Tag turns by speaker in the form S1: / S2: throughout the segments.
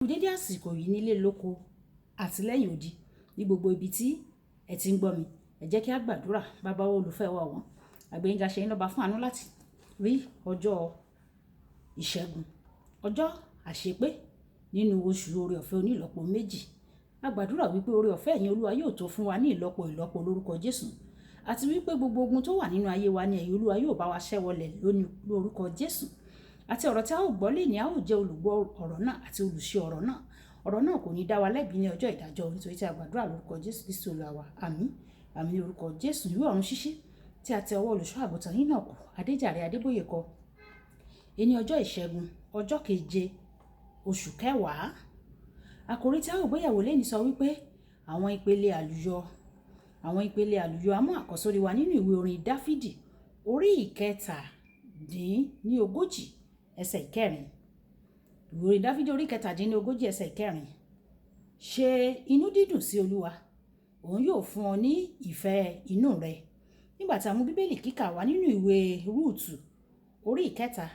S1: Kú dédé àsìkò yìí nílé lóko àti lẹ́yìn odi ní gbogbo ibi tí ẹ ti ń gbọ́ mi. Ẹ jẹ́ kí a gbàdúrà. Bàbá wa, olùfẹ́ wa ọ̀wọ́n. A gbé yín ga, ṣe yín lọ́ba fún àánú láti rí ọjọ́ ìṣẹ́gun, ọjọ́ àṣepé nínú oṣù oore ọ̀fẹ́ onílọ́po méjì. A gbàdúrà wípé oore ọ̀fẹ́ ẹ̀yin Olúwa yóò tó fún wa ní ìlọ́po ìlọ́po lórúkọ Jésù. Àti wípé gbogbo ogun tó wà nínú ayé wa ní ẹ̀yin Olúwa yóò bá wa ṣẹ́ wọlẹ̀ lónìí lórúkọ Jésù. Àti ọ̀rọ̀ tí a ó gbọ́ lónìí, a ó jẹ́ olùgbọ́ ọ̀rọ̀ náà àti olùṣe ọ̀rọ̀ náà. Ọ̀rọ̀ náà kò ní dá wa lẹ́bi ní ọjọ́ ìdájọ́, nítorí tí a gbàdúrà lórúkọ Jésù Kristi Olúwa wa. Àmín. Àmín ní orúkọ Jésù. Ìwé ọ̀run ṣíṣí tí a tẹ ọwọ́ olùṣọ́ àgùntàn yín náà kù, Adéjàre Adébóyè kọ. Ení ọjọ́ ìṣẹ́gun, ọjọ́ keje, oṣù kẹwàá. Àkòrí tí a ó gbéyẹ̀wò lónìí sọ wípé àwọn ìpele àlùyọ, àwọn ìpele àlùyọ. A mú àkọ́sórí wa nínú ìwé orin Dáfídì, orí 37, ẹsẹ̀ ìkẹrin. Ìwé orin Dáfídì orí 37, ẹsẹ̀ ìkẹrin. Ṣe inú dídùn sí Olúwa, òun yóò fún ọ ní ìfẹ́ inú rẹ. Nígbà tí a mú Bíbélì kíkà wá nínú ìwé Rúùtù, orí ìkẹta,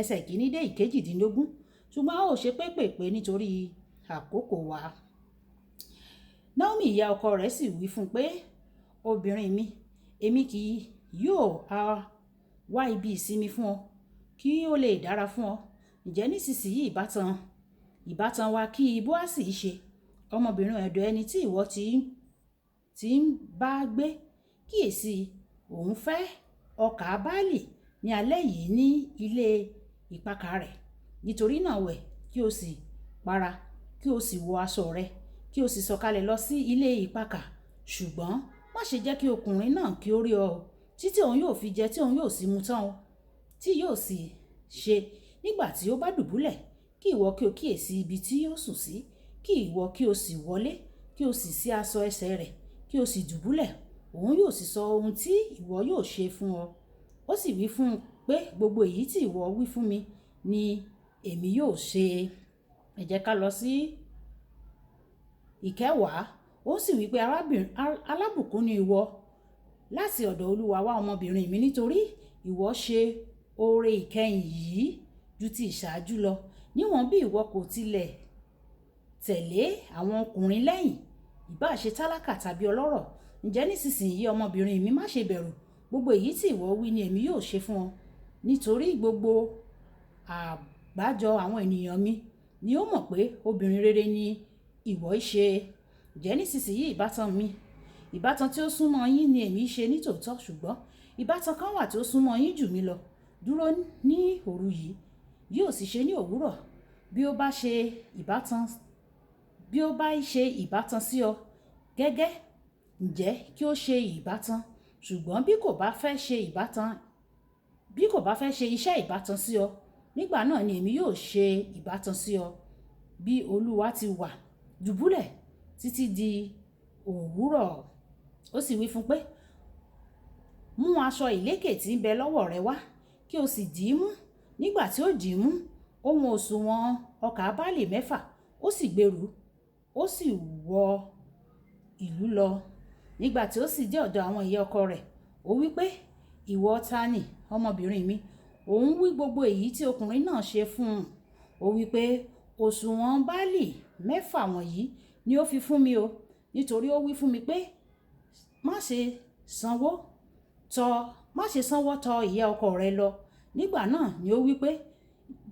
S1: ẹsẹ̀ ìkíní dé ìkejìdínlógún. Ṣùgbọ́n a ó ṣe pépèpé nítorí àkókò wa. Naomi ìyá ọkọ rẹ̀ sì wí fún un pé, obìnrin mi, èmi kì yóò ha wá ibi ìsinmi fún ọ, kí ó lè dára fún ọ. Ǹjẹ́ nísinsìnyí ìbátan wa kí Bóásì ṣe, ọmọbìnrin ọ̀dọ̀ ẹni tí ìwọ ti ń bá gbé. Kíyèsi, òun fẹ́ ọkà barlì ní alẹ́ yìí ní ilé ìpakà rẹ̀. Nítorí náà wẹ̀, kí o sì para, kí o sì wọ aṣọ rẹ, kí o sì sọ̀kalẹ̀ lọ sí ilé ìpakà. Ṣùgbọ́n má ṣe jẹ́ kí ọkùnrin náà kí ó rí ọ, títí òun yóò fi jẹ tí òun yóò sì mu tán o, tí yóò sì ṣe nígbà tí ó bá dùbúlẹ̀, kí ìwọ kí o kíyèsi ibi tí ó sùn sí, kí ìwọ kí o sì wọlé, kí o sì ṣí aṣọ ẹsẹ̀ rẹ̀, kí o sì dùbúlẹ̀. Òun yóò sì sọ ohun tí ìwọ yóò ṣe fún ọ. Ó sì wí fún un pé gbogbo èyí tí ìwọ wí fún mi ni èmi yóò ṣe. Ẹ jẹ́ ká lọ sí ìkẹwàá. Ó sì wí pé arábìnrin, alábùkún ni ìwọ láti ọ̀dọ̀ Olúwa wá, ọmọbìnrin mi, nítorí ìwọ ṣe oore ìkẹyìn yìí ju ti ìṣáájú lọ. Níwọ̀n bí ìwọ kò tilẹ̀ tẹ̀lé àwọn ọkùnrin lẹ́yìn, ìbá ṣe tálákà tàbí ọlọ́rọ̀. Ǹjẹ́ nísinsìnyí ọmọbìnrin mi, má ṣe bẹ̀rù. Gbogbo èyí tí ìwọ wí ni èmi yóò ṣe fún ọ. Nítorí gbogbo àgbájọ àwọn ènìyàn mi ni ó mọ̀ pé obìnrin rere ni ìwọ ṣe. Ǹjẹ́ nísinsìnyí ìbátan mi, ìbátan tí ó súnmọ́ yín ni èmi ṣe nítòótọ́, ṣùgbọ́n ìbátan kan wà tí ó súnmọ́ yín jù mí lọ. Dúró ní òru yìí, yóò sì ṣe ní òwúrọ̀. Bí ó bá ṣe ìbátan, bí ó bá ṣe ìbátan sí ọ gẹ́gẹ́, ǹjẹ́ kí ó ṣe ìbátan. Ṣùgbọ́n bí kò bá fẹ́ ṣe ìbátan, bí kò bá fẹ́ ṣe iṣẹ́ ìbátan sí ọ, nígbà náà ni èmi yóò ṣe ìbátan sí ọ. Bí Olúwa ti wà, dùbúlẹ̀ títí di òwúrọ̀. Ó sì wí fún un pé, mú aṣọ ìlékè tí ń bẹ lọ́wọ́ rẹ wá, kí o sì dì í mú. Nígbà tí ó dì í mú, ó wọn òsùwọ̀n ọkà barlì mẹ́fà, ó sì gbèrú, ó sì wọ ìlú lọ. Nígbà tí ó sì dé ọ̀dọ̀ àwọn ìyá ọkọ rẹ̀, ó wí pé, ìwọ ta ni, ọmọbìnrin mi? Òun wí gbogbo èyí tí ọkùnrin náà ṣe fún un. Ó wí pé, òsùwọ̀n barlì mẹ́fà wọ̀nyí ni ó fi fún mi o. Nítorí ó wí fún mi pé, má ṣe sanwó tọ, má ṣe sanwó tọ ìyá ọkọ rẹ lọ. Nígbà náà ni ó wí pé,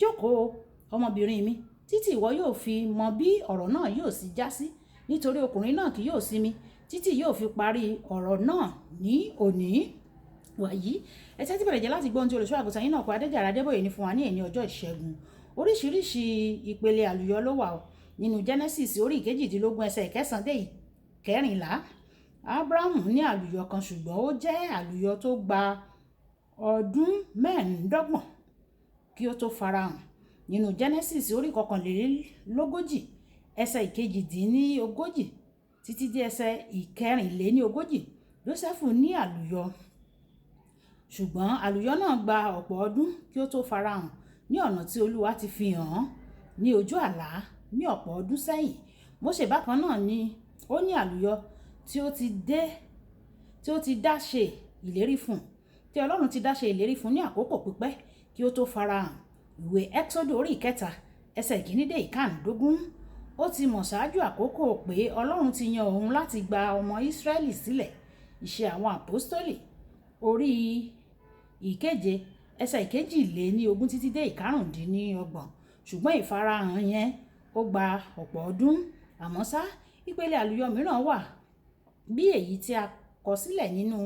S1: jókòó ọmọbìnrin mi, títí ìwọ yóò fi mọ bí ọ̀rọ̀ náà yóò sì jásí. Nítorí ọkùnrin náà kì yóò sinmi títí yóò fi parí ọ̀rọ̀ náà ní òní. Wàyí, ẹ tẹ́tí bẹ̀rẹ̀ jẹ́ láti gbọ́ ohun tí olùṣọ́ àgùntàn yín náà kọ, Adéjàre Adébóyè ní fún wa ní èní ọjọ́ ìṣẹ́gun. Oríṣiríṣi ìpele àlùyọ ló wà nínú Genesis orí ìkejìdínlógún, ẹsẹ̀ ìkẹsàn dé ìkẹrìnlá. Abrahamu ní àlùyọ kan, ṣùgbọ́n ó jẹ́ àlùyọ tó gba ọdún 25 kí ó tó farahàn. Nínú Genesis orí 41, ẹsẹ̀ 38 títí dé ẹsẹ̀ 44, Jósẹ́fù ní àlùyọ, ṣùgbọ́n àlùyọ náà gba ọ̀pọ̀ ọdún kí ó tó farahàn ní ọ̀nà tí Olúwa ti fi hàn án ní ojú àlá ní ọ̀pọ̀ ọdún sẹ́yìn. Mósè bákan náà ni ó ní àlùyọ tí ó ti dé, tí ó ti dá ṣe ìlérí fún, tí Ọlọ́run ti dá ṣe ìlérí fún ní àkókò pípẹ́ kí ó tó farahàn. Ìwé Ẹ́xódù orí ìkẹta, ẹsẹ̀ ìkíní dé ìkàndógún. Ó ti mọ̀ ṣáájú àkókò pé Ọlọ́run ti yan òun láti gba ọmọ Ísírẹ́lì sílẹ̀. Iṣẹ́ àwọn Àpọ́stólì orí ìkeje, ẹsẹ̀ 22 títí dé 25. Ṣùgbọ́n ìfarahàn yẹn ó gba ọ̀pọ̀ ọdún. Àmọ́ ṣá, ìpele àlùyọ mìíràn wà bí èyí tí a kọ sílẹ̀ nínú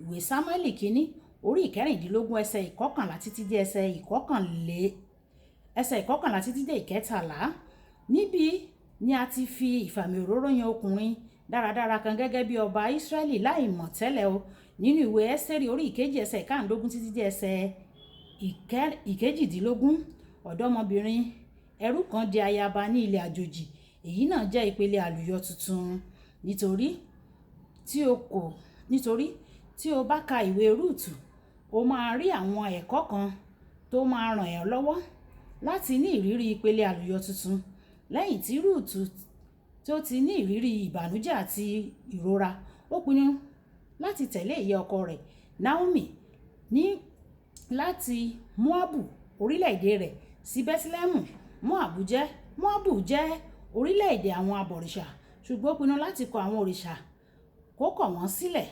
S1: ìwé Sámúẹ́lì kínní orí 16, ẹsẹ̀ 11 títí dé ẹsẹ̀ 11 títí dé 13. Níbí ni a ti fi ìfàmì òróró yan ọkùnrin dáradára kan gẹ́gẹ́ bí ọba Ísírẹ́lì láì mọ̀ tẹ́lẹ̀ o. Nínú ìwé Ẹ́sítérì orí 2, ẹsẹ̀ 15 títí dé ẹsẹ̀ 18, ọ̀dọ́mọbìnrin ẹrú kan di ayaba ní ilẹ̀ àjòjì. Èyí náà jẹ́ ìpele àlùyọ tuntun. Nítorí tí o bá ka ìwé Rúùtù, o máa rí àwọn ẹ̀kọ́ kan tó máa ràn ẹ́ lọ́wọ́ láti ní ìrírí ìpele àlùyọ tuntun. Lẹ́yìn tí Rúùtù tí ó ti ní ìrírí ìbànújẹ́ àti ìrora, ó pinnu láti tẹ̀lé ìyá ọkọ rẹ̀ Naomi ní láti Moabu, orílẹ̀-èdè rẹ̀, sí Bẹ́tílẹ́hẹ́mù. Moabu jẹ́ orílẹ̀-èdè àwọn abọ̀rìṣà, ṣùgbọ́n ó pinnu láti kọ àwọn òrìṣà kó kọ̀ wọ́n sílẹ̀.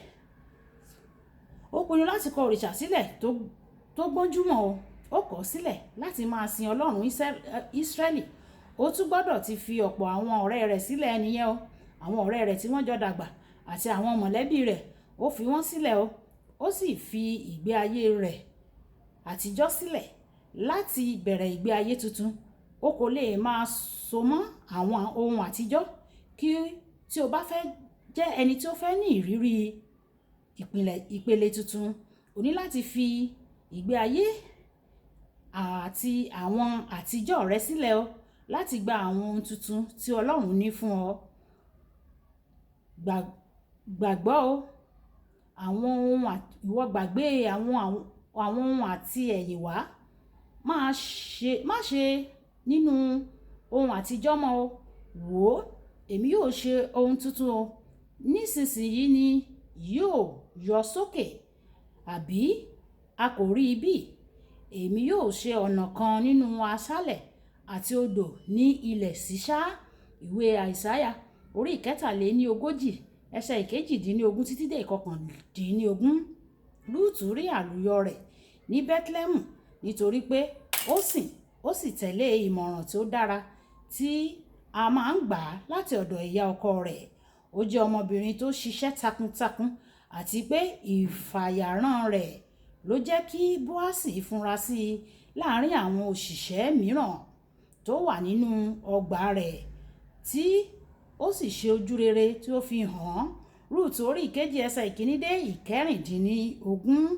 S1: Ó pinnu láti kọ òrìṣà sílẹ̀ tó gbójúmọ̀ o. Ó kọ̀ ọ́ sílẹ̀ láti máa sin Ọlọ́run Ísírẹ́lì. Ó tún gbọ́dọ̀ ti fi ọ̀pọ̀ àwọn ọ̀rẹ́ rẹ̀ sílẹ̀ nìyẹn o. Àwọn ọ̀rẹ́ rẹ̀ tí wọ́n jọ dàgbà àti àwọn mọ̀lẹ́bí rẹ̀, ó fi wọ́n sílẹ̀ o. Ó sì fi ìgbé ayé rẹ̀ àtijọ́ sílẹ̀ láti bẹ̀rẹ̀ ìgbé ayé tuntun. O kò lè máa so mọ́ àwọn ohun àtijọ́ kí tí o bá fẹ́ jẹ́ ẹni tí ó fẹ́ ní ìrírí ìpele tuntun. O ní láti fi ìgbé ayé àti àwọn àtijọ́ rẹ sílẹ̀ o láti gba àwọn ohun tuntun tí Ọlọ́run ní fún ọ. Gbàgbọ́ o. Àwọn ohun ìwọ gbàgbé àwọn ohun àti ẹ̀yìn wá. Má ṣe nínú ohun àtijọ́ mọ́ o. Wò ó, èmi yóò ṣe ohun tuntun o. Nísinsìnyí ni yóò yọ sókè, àbí a kò rí bí? Èmi yóò ṣe ọ̀nà kan nínú aṣálẹ̀ àti odò ní ilẹ̀ sísá. Ìwé Àìsáyà orí 43, ẹsẹ̀ 18 títí dé 19. Rúùtù rí àlùyọ rẹ̀ ní Bẹ́tílẹ́hẹ́mù nítorí pé ó sìn, ó sì tẹ̀lé ìmọ̀ràn tó dára tí a máa ń gbà láti ọ̀dọ̀ ìyá ọkọ rẹ̀. Ó jẹ́ ọmọbìnrin tó ṣiṣẹ́ takuntakun àti pé ìfàyàrán rẹ̀ ló jẹ́ kí Bóásì fura sí i láàárín àwọn òṣìṣẹ́ mìíràn tó wà nínú ọgbà rẹ̀, tí ó sì ṣe ojúrere tí ó fi hàn. Rúùtù orí 2, ẹsẹ̀ 1 dé 16.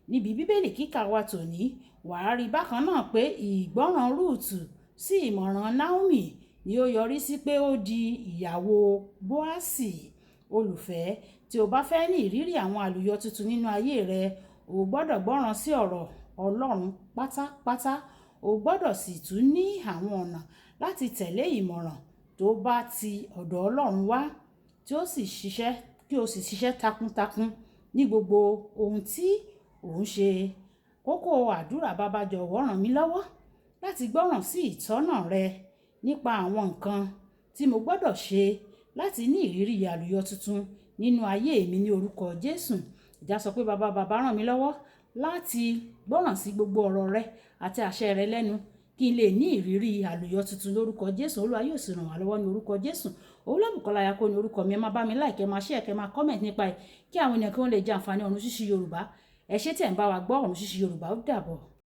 S1: Níbi Bíbélì kíkà wa tòní, wà á rí bákan náà pé ìgbọ́ràn Rúùtù sí ìmọ̀ràn Naomi ni ó yọrí sí pé ó di ìyàwó Bóásì. Olùfẹ́, tí o bá fẹ́ ní ìrírí àwọn àlùyọ tuntun nínú ayé rẹ, o gbọ́dọ̀ gbọ́ràn sí ọ̀rọ̀ Ọlọ́run pátápátá. O gbọ́dọ̀ sì tún ní àwọn ọ̀nà láti tẹ̀lé ìmọ̀ràn tó bá ti ọ̀dọ̀ Ọlọ́run wá, tí ó sì ṣiṣẹ́, kí o sì ṣiṣẹ́ takuntakun ní gbogbo ohun tí ò ń ṣe. Kókó àdúrà: bàbá jọ̀wọ́ ràn mí lọ́wọ́ láti gbọ́ràn sí ìtọ́nà rẹ nípa àwọn nǹkan tí mo gbọ́dọ̀ ṣe láti ní ìrírí àlùyọ tuntun nínú ayé mi ní orúkọ Jésù. Ìjà sọ pé bàbá, bàbá ràn mí lọ́wọ́ láti gbọ́ràn sí gbogbo ọ̀rọ̀ rẹ àti àṣẹ rẹ lẹ́nu kí n lè ní ìrírí àlùyọ tuntun lórúkọ Jésù. Olúwa yóò sì ràn wá lọ́wọ́ ní orúkọ Jésù. Olúwabùkọ́lá Ayako ní orúkọ mi. Ẹ máa bá mi like, ẹ máa share, kẹ́ máa comment nípa ẹ̀ kí àwọn ènìyàn kí wọ́n lè jẹ àǹfààní Ọ̀run Ṣíṣí Yorùbá. Ẹ ṣé tí ẹ̀ ń bá wa gbọ́ Ọ̀run Ṣíṣí Yorùbá. Ó dàbọ̀.